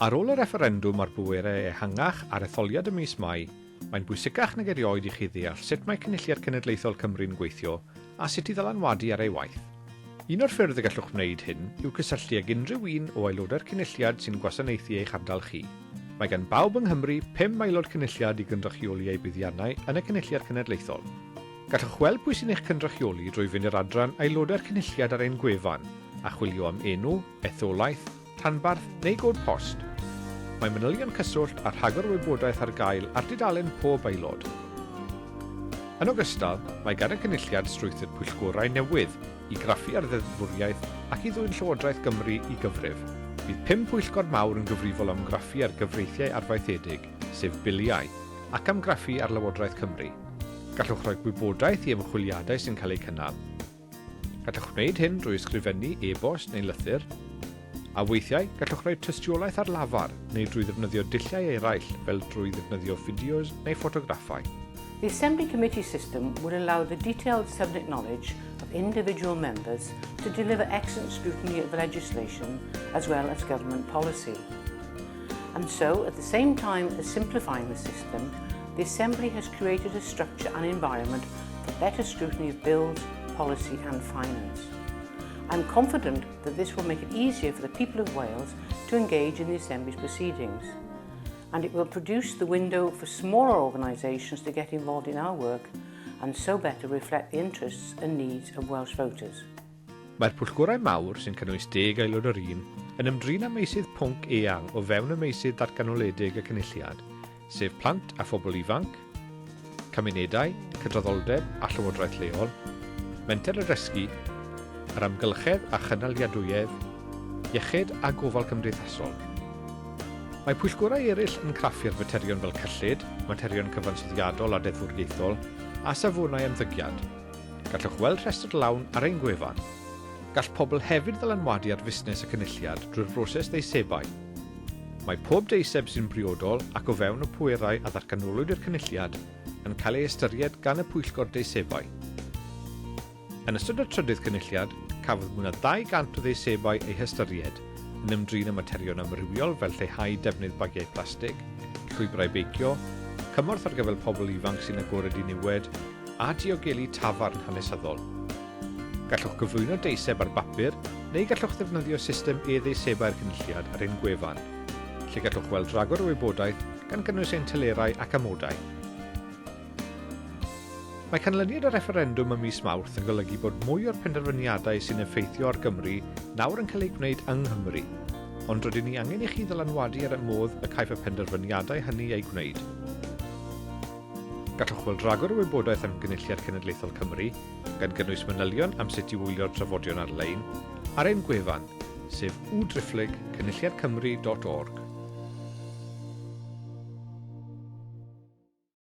Ar ôl y refferendwm ar bwerau ehangach a'r etholiad ym mis Mai, mae'n bwysicach nag erioed i chi ddeall sut mae Cynulliad Cenedlaethol Cymru'n gweithio a sut i ddylanwadu ar ei waith. Un o'r ffyrdd y gallwch wneud hyn yw cysylltu ag unrhyw un o Aelodau'r Cynulliad sy'n gwasanaethu eich ardal chi. Mae gan bawb yng Nghymru pum Aelod Cynulliad i gynrychioli eu buddiannau yn y Cynulliad Cenedlaethol. Gallwch weld pwy sy'n eich cynrychioli drwy fynd i'r adran Aelodau'r Cynulliad ar ein gwefan a chwilio am enw, etholaeth, rhanbarth neu god post. Mae manylion cyswllt a rhagor o wybodaeth ar gael ar dudalen pob aelod. Yn ogystal, mae gan y Cynulliad strwythur pwyllgorau newydd i graffu ar ddeddfwriaeth ac i ddwyn Llywodraeth Gymru i gyfrif. Bydd pum pwyllgor mawr yn gyfrifol am graffu ar gyfreithiau arfaethedig, sef Biliau, ac am graffu ar Lywodraeth Cymru. Gallwch roi gwybodaeth i ymchwiliadau sy'n cael eu cynnal. Gallwch wneud hyn drwy ysgrifennu e-bost neu lythyr, a weithiau gallwch roi tystiolaeth ar lafar neu drwy ddefnyddio dulliau eraill fel drwy ddefnyddio fideos neu ffotograffau. The Assembly Committee system would allow the detailed subject knowledge of individual members to deliver excellent scrutiny of legislation as well as government policy. And so, at the same time as simplifying the system, the Assembly has created a structure and environment for better scrutiny of bills, policy and finance. I'm confident that this will make it easier for the people of Wales to engage in the Assembly's proceedings and it will produce the window for smaller organisations to get involved in our work and so better reflect the interests and needs of Welsh voters. Mae'r pwyllgorau mawr, sy'n cynnwys deg aelod yr un, yn ymdrin â meysydd pwnc eang o fewn y meysydd datganoledig y Cynulliad, sef plant a phobl ifanc, cymunedau, cydraddoldeb a llywodraeth leol, menter a dysgu, yr amgylchedd a chynaliadwyedd, iechyd a gofal cymdeithasol. Mae pwyllgorau eraill yn craffu ar faterion fel cyllid, materion cyfansoddiadol a deddfwriaethol, a safonau ymddygiad. Gallwch weld rhestr lawn ar ein gwefan. Gall pobl hefyd ddylanwadu ar fusnes y Cynulliad drwy'r broses ddeisebau. Mae pob deiseb sy'n briodol ac o fewn y pwerau a ddatganolwyd i'r Cynulliad yn cael ei ystyried gan y Pwyllgor Deisebau. Yn ystod y trydydd Cynulliad, cafodd mwy na 200 o ddeisebau eu hystyried, yn ymdrin â materion amrywiol fel lleihau defnydd bagiau plastig, llwybrau beicio, cymorth ar gyfer pobl ifanc sy'n agored i niwed, a diogelu tafarn hanesyddol. Gallwch gyflwyno deiseb ar bapur neu gallwch ddefnyddio system e-ddeisebau'r Cynulliad ar ein gwefan, lle gallwch weld rhagor o wybodaeth gan gynnwys ein telerau ac amodau. Mae canlyniad y refferendwm ym mis Mawrth yn golygu bod mwy o'r penderfyniadau sy'n effeithio ar Gymru nawr yn cael eu gwneud yng Nghymru, ond rydyn ni angen i chi ddylanwadu ar y modd y caiff y penderfyniadau hynny eu gwneud. Gallwch weld rhagor o wybodaeth am Gynulliad Cenedlaethol Cymru, gan gynnwys manylion am sut i wylio'r trafodion ar-lein, ar ein gwefan, sef www.cynulliadcymru.org.